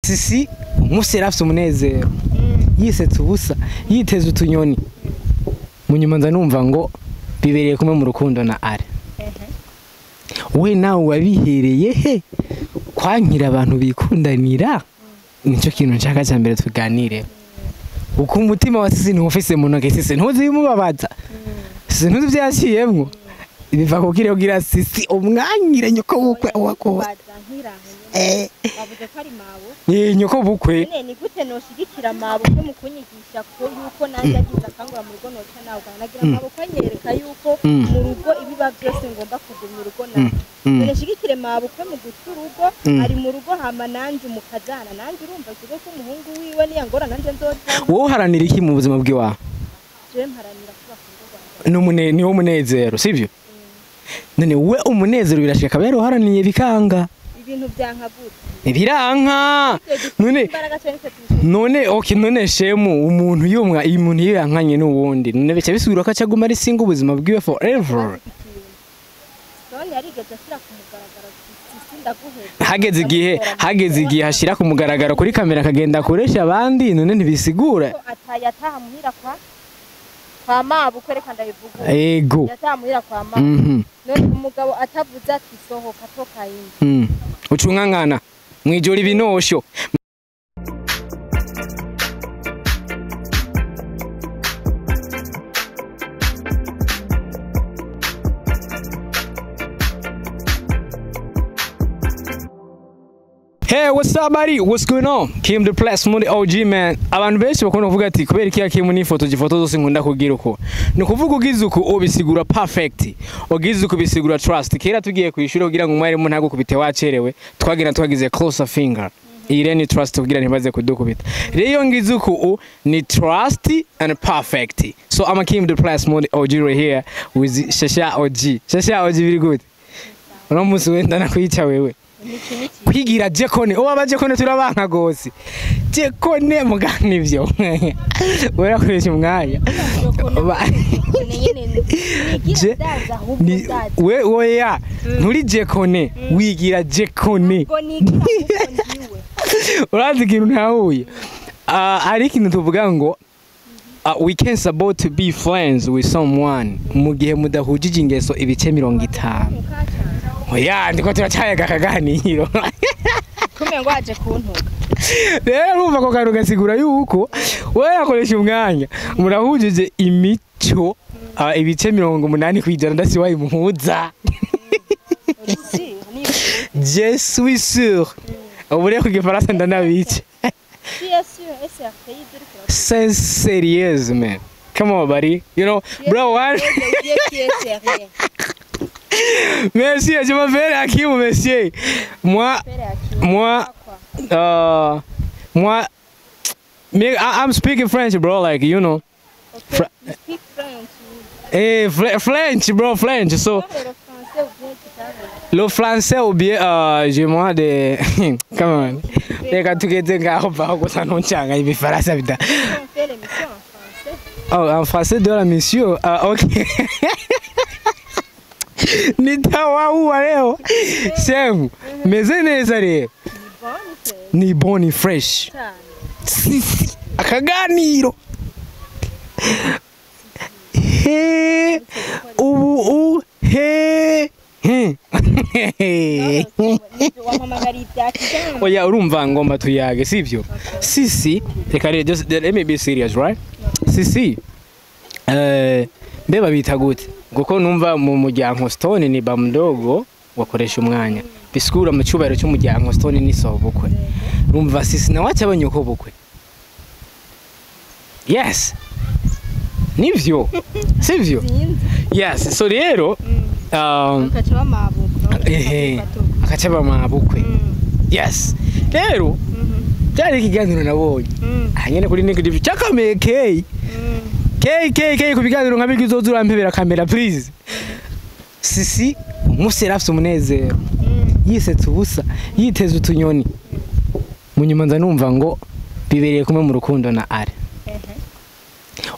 Sisi umunsi yari afise umunezero, yisetsa ubusa, yiteze utunyoni. Mu nyuma nza numva ngo bibereye kumwe mu rukundo na Are. We nawe wabihereye he kwankira abantu bikundanira? Nicyo kintu nshaka cya mbere tuganire. Uko umutima wa Sisi ntuwufise mu ntoke, Sisi ntuzi ibimubabaza, Sisi ntuzi ibyo yaciyemwo, biva kukire kugira Sisi umwanyire nyoko bukwe uwakuwe. Bavuze ko ari mawe. Nyoko bukwe. None ni gute noshigikira mabukwe mu kunyigisha ko yuko nanjye agize akangura mu rugo noca nawe nagira mabukwe anyereka yuko mu rugo ibiba byose ngomba kugumya urugo nawe. None shigikire mabukwe mu guta urugo, ari mu rugo hama nanje umukazana nanje urumva kigo ko umuhungu wiwe niyangora nanje nzota. Wowe uharanira iki mu buzima bw'iwawe? Je mparanira kubaka urugo rwanjye. Ni wo munezero, sivyo? None we umunezero birashika akaba yaruharaniye bikanga. Ibintu byanka gute? Biranka. None none okay, none shemu umuntu yumwa umuntu iyo yankanye n'uwundi none bica bisubira ko acaguma ari single ubuzima bwiwe forever. None yarigeze ashira ku mugaragaro Sisi ndaguheza. Hageze igihe ashira ku mugaragaro kuri kamera akagenda akoresha abandi, none ntibisigura. Atayataha muhira kwa mabukwe, reka ndabivuga. Ego. Yataha muhira kwa mabukwe. None umugabo atavuze ati sohoka toka yindi. Ucungankana mwijoro ibinosho. Hey, what's up buddy? What's going on? Kim the Plus muri OG man. Abantu benshi bakunda kuvuga ati kubera iki Kim ni ifoto gifoto zose nkunda kugira uko. Ni kuvuga ugize uko ubisigura perfect. Ugize uko bisigura trust. Kera tugiye kwishura kugira ngo umwarimu ntagukubite wacerewe, twagira twagize closer finger. Iyi ni trust kugira ntibaze kudukubita. Rero ngize uko ni trust and perfect. So I'm Kim the Plus muri OG right here with Shasha OG. Shasha OG very good. Uno munsi wenda nakwica wewe. Kwigira jekone uba bajekone turabanka gose jekone mugana ivyo werakoresha umwanya we oya nturi jekone wigira jekone urazi ikintu ntahuye. Ari ikintu tuvuga ngo we can support to be friends with someone mu gihe mudahujije ingeso ibice 50. Oya ndiko turacayaga akaganiro. Kumbe ngo aje kuntuka. Rero urumva ko kantu gasigura yuko wewe yakoresha umwanya murahujije imico ibice 80% ndasi wayimuhuza. Je suis sûr. Ubu rero ku gifaransa ndanabice. C'est sérieuse man. Come on buddy. You know bro what? Monsieur, je m'appelle Hakim, monsieur. Moi, me, I'm speaking French, bro. Like, you know. Okay, you speak French. Eh, French, bro, French. So, le français ou bien, je moi de, come on. Reka tugeze ngaho baho gusa ntuncanga ibifaransa bida. Oh, en français de la monsieur. Ah, ok. Nitawaua leo. Semu, meze neza rero. Ni bon ni fresh. Sisi akaganiro. He ubu he he. Oya urumva ngomba tuyage sivyo? Sisi reka rero just let me be serious, right? Sisi mbeba bita gute? Kuko numva mu muryango Stone ni bamdogo wakoresha umwanya bisikura mu cyubahiro cy'umuryango Stone ni sobukwe. Urumva Sisi nawe acabanye uko bukwe. Yes. Nivyo. Sivyo. Yes, so rero akacaba mabukwe. Akacaba mabukwe. Yes. Rero byari ikiganiro nabonye. Ahanyene kuri negative cyakameye K. K K K ku biganiro nka bigi uzozura mpebera kamera please. Sisi umunsi yari afise umunezero, yisetsa ubusa, yiteze utunyoni. Mu nyuma nza numva ngo bibereye kumwe mu rukundo na Are.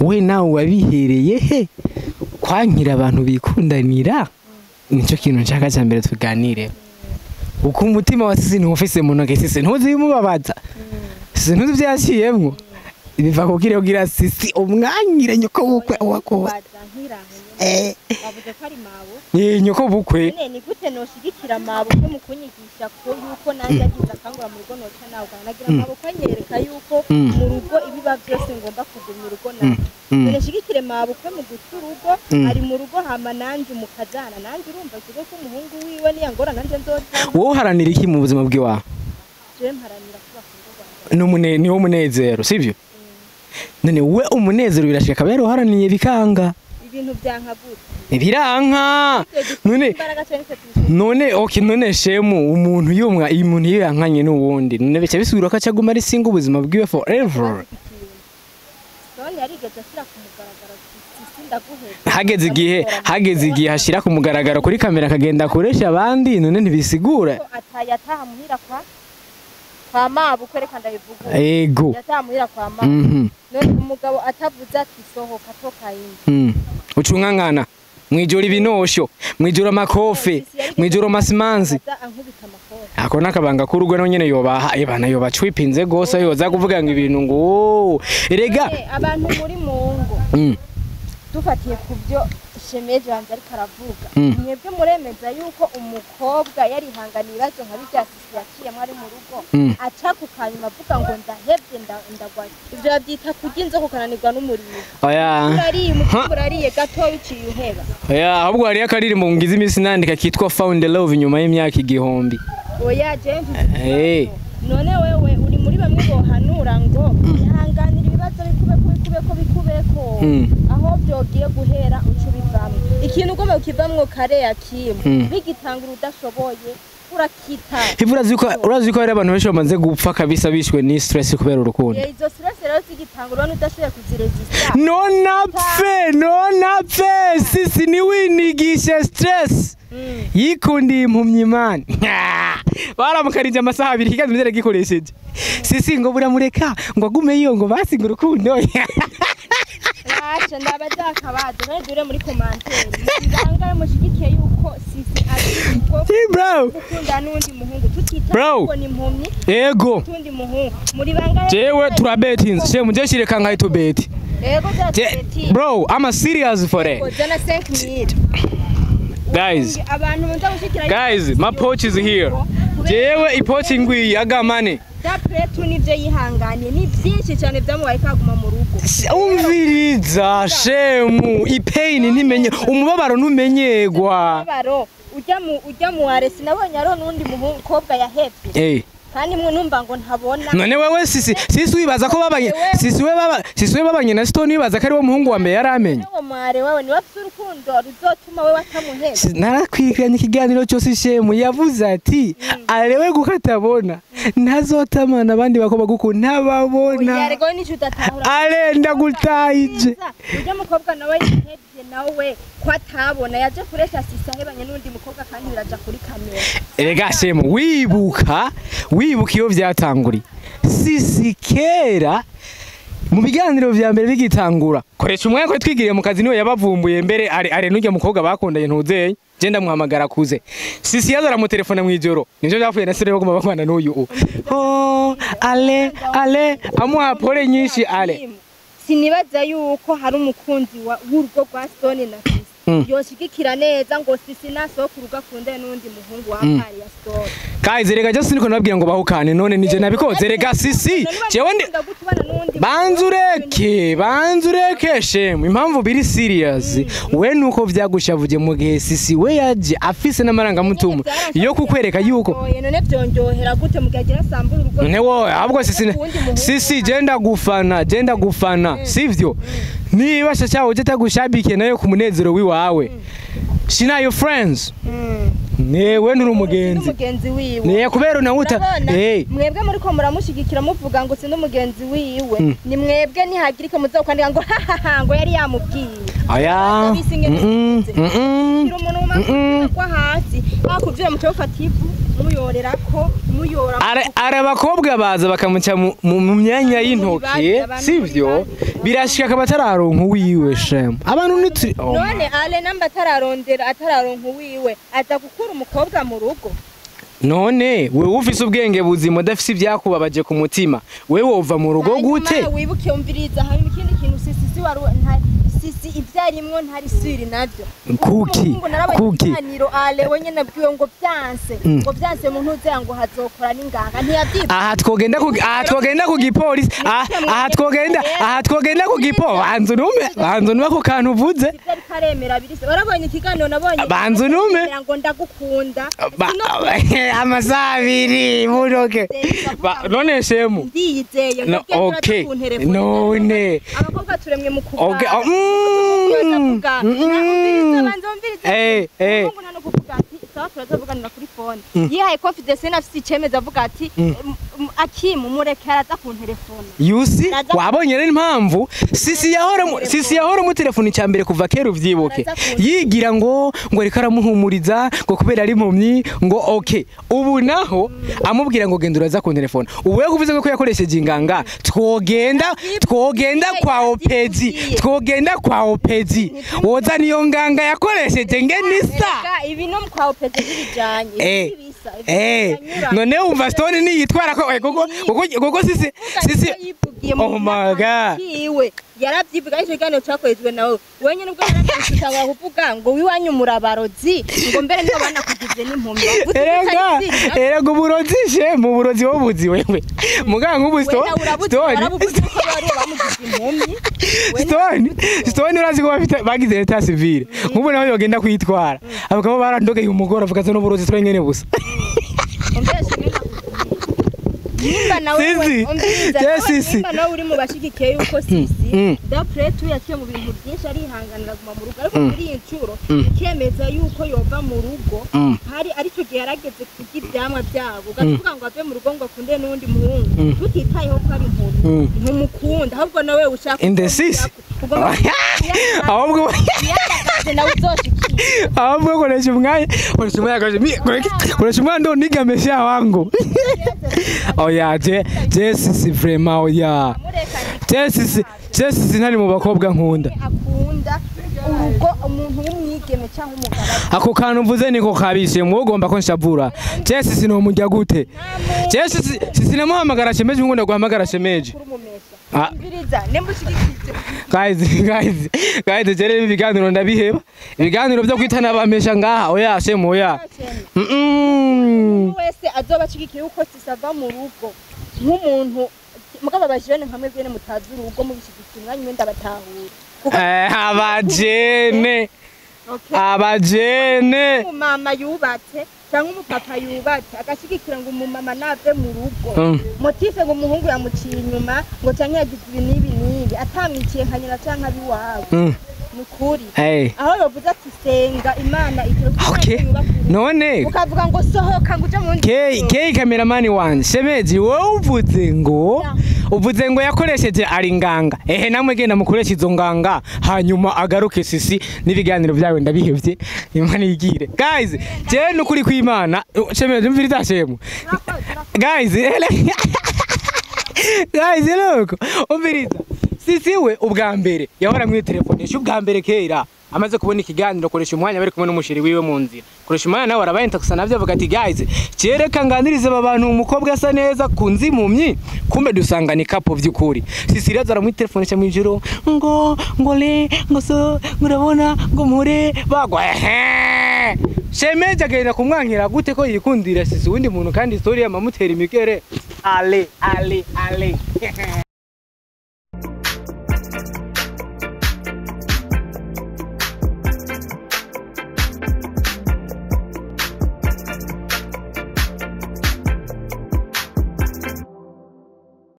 We nawe wabihereye he kwankira abantu bikundanira? Nicyo kintu nshaka cya mbere tuganire. Uko umutima wa Sisi ntiwufise mu ntoke, Sisi ntuzi ibimubabaza, Sisi ntuzi ivyo yaciyemwo, biva kugira kugira Sisi umwanyire nyoko bukwe uwakuwe. Baza nkiraho bavuze ko ari mabo. Ni nyoko bukwe. None ni gute noshigikira mabukwe mu kunyigisha ko yuko nanjye agize akangura mu rugo noca nawugana? Nagira mabukwe anyereka yuko mu rugo ibiba byose ngomba kugumya urugo nawe. None shigikire mabukwe mu guta urugo ari mu rugo, hama nanjye umukazana nanjye urumva ikigo ko umuhungu wiwe niyangora nanjye nzoca. Wowe uharanira iki mu buzima bw'iwawe? Jewe mparanira kubaka urugo rwanjye. N'umune niwo munezero, sivyo? None we umunezero birashika akaba yaruharaniye bikanga. Ibintu byanka gute? Biranka none. Imbaraga cyane twe tubishobora. None okay, none shemu umuntu yumwa iyi muntu iyo yankanye n'uwundi, none bica bisubira ko acaguma ari single ubuzima bwiwe forever. None yarigeze ashyira ku mugaragaro ati, "Sisi ndaguhebye." Hageze igihe hashira ku mugaragaro kuri kamera akagenda akoresha abandi, none ntibisigura Ko atayataha muhira kwa mabukwe, reka ndabivuga. Ego. Yataha muhira kwa mabukwe. None umugabo atavuze ati sohoka toka yindi. Ucunkankana mwijoro ibinosho, mwijoro amakofe, mwijoro amasimanzi. Aza ankubita amakofe. Ako nakabanga k'urugo nawe nyene yobaha ebana yoba cwipinze gose, yoza kuvuga ngo ibintu ngo "Oh, erega." None abantu muri mu ngo, dufatiye ku byo shemeje wanjye ariko aravuga, mwebwe muremeza yuko umukobwa yarihanganiye ibibazo nka birya Sisi yaciyemo ari mu rugo, aca ku kanyuma avuga ngo ndahebye ndagwaye, ibyo babyita kurya inzoka ukananirwa n'umuriro? Oya. Urariye umukobwa, urariye gato biciye uheba. Oya, ahubwo hariyo akaririmbo ngize iminsi nandika kitwa Found Love nyuma y'imyaka 1000. Oya, jewe mfise Eh. ikibazo. None wewe uri muri bamwe bohanura ngo ihanganira ibibazo bikubeko bikubeko bikubeko, aho byogiye guhera uca ubivamwo, ikintu ugomba kukivamwo kare ya kimwe, bigitangura udashoboye urakita? Hivi urazi ko hari abantu benshi bamaze gupfa kabisa bishwe ni stress kubera urukundo. Izo stress rero zigitangura ubona udashoboye kuziresista. Nonapfe, nonapfe, Sisi niwinigishe stress. Yikundiye impumyi imana. Baramukarije amasaha 2 ikiganza byari gikoresheje. Sisi ngo buramureka ngo agumeyo ngo basinga urukundo. Rasha ndabazakabazo none dure muri commentaire bangaye mushigikiye yuko Sisi ari ubwo Bro. gukunda n'undi muhungu tutita Bro. ko ni impumyi, Ego. tundi muhungu muri bangaye? Jewe turabetinze. Shemu je shireka nkayi tubeti. Ego. Byatubeti. Bro, I'm a serious for it. Jana 5000. Guys, abantu muza gushikira. Guys, my pouch is here. Jewe ipochi ngwiyi agamane. D'après tout nivyo yihanganiye ni byinshi cyane byamubaye kaguma mu rugo. Umviriza shemu, ipain ntimenye, umubabaro ntumenyegwa. Umubabaro ujya mu waresi nabonye ariho n'undi mukobwa yahevye, kandi mwe numva ngo ntabona. None wewe Sisi wibaza ko babanye, Sisi we babanye na Stone, wibaza ko ari wo muhungu wa mbere yaramenye? Uwo mware wewe niwe afite urukundo ruzotuma wewe atamuheba. Narakwirikiranye ikiganiro cyose, shemu yavuze ati arewe guko atabona ntazotamana abandi bakobwa guko ntababona. Yarego nico udatahura. Arenda gutayije. Ujya mukobwa nawe yahevye nawe ko atabona yaje kuresha Sisi ahebanye n'undi mukobwa kandi biraja kuri kamera. Erega shemu, wibuka iyo byatanguriye Sisi kera mu biganiro vya mbere bigitangura koresha umwanya ko twigiriye mu kazi, niwe yabavumbuye mbere ari n'ujya mukobwa bakundanye ntuzeye je ndamuhamagara kuze Sisi yaza aramutelefona mu ijoro, nivyo byapfuye na sire bagomba bakwana n'uyu oh ale ale amuha pole nyinshi ale. Sinibaza yuko hari umukunzi w'urugo rwa Stone na Sisi yoshigikira neza ngo Sisi nasohoka urugo akundane n'undi muhungu wa pari ya Stone. Guys, rega just niko nababwira ngo bahukane, none nije nabikoze rega Sisi jewe ndi banzureke shemu, impamvu biri serious we nuko vyagushavuje mu gihe Sisi we yaje afise n'amarangamutima yo kukwereka yuko None byonjohera gute mu gihe agira sambura urugo? None wowe ahubwo Sisi jenda gufana sivyo? Niba shasha uje tagushabikiye nayo ku munezero wiwawe, shina your friends newe nturi umugenzi. Umugenzi wiwe. Ne kubera unawuta. Urabona, mwebwe muriko muramushigikira muvuga ngo sindi umugenzi wiwe, ni mwebwe nihagira muzokwandika ngo hahaha ngo yari yamubwiye. Aya. Kira umuntu mu kwa hasi bakuvira mu cyo ivu muyorerako muyora. Ara abakobwa baza bakamuca mu myanya y'intoki sivyo? Birashika akaba atararonka uwiwe shemu, abantu nituri oh. None ale namba atararondera atararonka uwiwe aza gukura umukobwa mu rugo. None wewe ufise ubwenge buzima udafise ibyakubabaje ku mutima, wewe wova mu rugo gute? Hanyuma wibuke, umviriza, hanyuma ikindi kintu, sisi wari sisi ibyarimwo ntari siri navyo. Kuki? Umuhungu narabonye Kuki? ikiganiro ale wenyene abwiwe ngo byanse, ngo byanse mu ntuze, ngo hazokora n'inganga, ntiyavyivuze. Aha twogenda ku gipolisi, aha twogenda ku gipo, banza unume, banza unume ako kantu uvuze. Ivyo ariko aremera birise, warabonye ikiganiro nabonye? Banza unume. Ngo ndagukunda. Amasaha 2 muroke. None shemu Ndiyizeye. No, okay. None. Abakobwa turemwe mu kuvuga. Okay, oh, Umuhungu nta no kuvuga ati sawa turazavuganira kuri phone, yihaye confidence nafise icemeza, avuga ati Akimu mureke araza kuntelefona. Yusi wabonye rero impamvu sisi yahora mu telefoni cya mbere kuva kera, uvyibuke, yigira ngo ariko aramuhumuriza ngo kubera ari impumyi, ngo okay. Ubu naho amubwira ngo genda uraza ku telefone, ubu we kuvuze ko yakoresheje inganga, twogenda kwa opezi, twogenda kwa opezi, woza niyo nganga yakoresheje ngenisa. Erega ibi no kwa opeze ntibijanye. Ibi bisa. Ibi biranyuranye. None wumva Stone niyitwara ko kuko sisi Yivugiye mu Oh my God. Kiwe yaravyivuga, ico kiganiro cakorejwe nawe wenyene ubwo yaravyitangura kuvuga ngo wiwanyu murabarozi, ngo mbere nibo banakugize n'impumyi. Wavuze Erega ibitari vyiza. Erega uburozi she mu burozi wowe buzi wewe muganga nk'ubu We Stone nawe urabuzi. Stone Warabuvuze ko bari bamugize impumyi. We Stone urazi ko bafite bagize l'état civil, nk'ubu nawe yogenda kwitwara abagabo barandogeye umugore avuga ati n'uburozi twenyene busa. Umbeshe nimba nimba nawe Sisi. umviriza, Je, nawe Sisi. nimba nawe uri mu bashigikiye yuko Sisi d'après tout yaciye mu bintu byinshi arihanganira guma mu rugo, ariko kuri iyi ncuro ukemeza yuko yova mu rugo, hari aricyo gihe yarageze kurya ivyamwa byabo, ugavuga ngo ave mu rugo ngo akunde n'uwundi muhungu, tutitayeho ko ari inkuru, ntumukunda, ahubwo nawe ushaka In the Sisi. ugomba Ahubwo yiyandagaze nawe uzoshikira. Ahubwo koresha umwanya koresha umwanya ndo nigamesha wangu. Oya, je Sisi vraiment, oya. Mureka. Je Sisi ntari mu bakobwa nkunda. Akunda urugo, umuntu w'umwigeme cyangwa umugabo. Ako kantu mvuze niko kabishe mwogomba ko nshavura. Je Sisi nomurya gute? Je Sisi, Sisi namuhamagara shemeje, ngo ndaguhamagara shemeje. Kuri umumesha. Ah. Umviriza, nimba ushigikije Guys, jere ibi biganiro ndabiheba, ibiganiro byo kwitana bamesha ngaha, oya shemu, oya. Umuntu wese azoba ashigikiye yuko Sisi ava mu rugo nk'umuntu, mugabo abajene nka mwebwe mutazi urugo mubishigikiye umwanya umwe ndabatahura. Kuko Abajene. Okay. Abajene. Umumama yubatse cyangwa umupapa yubatse agashigikira ngo umumama nave mu rugo, motif ngo umuhungu yamuciye inyuma, ngo cyangwa yagize ibi n'ibi n'ibi, atamwiciye nka nyina cyangwa abiwabo, ni ukuri aho yavuze ati senga Imana igira Okay, none ukavuga ngo sohoka ngo uje mu wundi. Kei kei cameraman wanje shemeji, wowe uvuze ngo uvuze ngo yakoresheje ari nganga, ehe, namwe genda mukoresha izo nganga hanyuma agaruke Sisi n'ibiganiro byawe ndabihevye, Imana igire. Guys, je nukuri kw'Imana, shemeji, mviriza shemu. Guys, guys, look, umviriza, Sisi we ubwa mbere yahora muri telefonisha ubwa mbere kera amaze kubona ikiganiro koresha umwanya bari kumwe n'umushiri wiwe mu nzira, koresha umwanya nawe arabaye ntakusa navyo, avuga ati guys, kereka nganirize aba bantu, umukobwa asa neza ku nzimumyi, kumbe dusanga ni couple vy'ukuri. Sisi rero aramwitelefonisha mw'ijoro ngo le ngo so ngo urabona ngo mpure bagwa, ehe, shemeje agenda kumwankira gute ko yikundira Sisi wundi muntu, kandi story yamamutera imigere ale ale ale.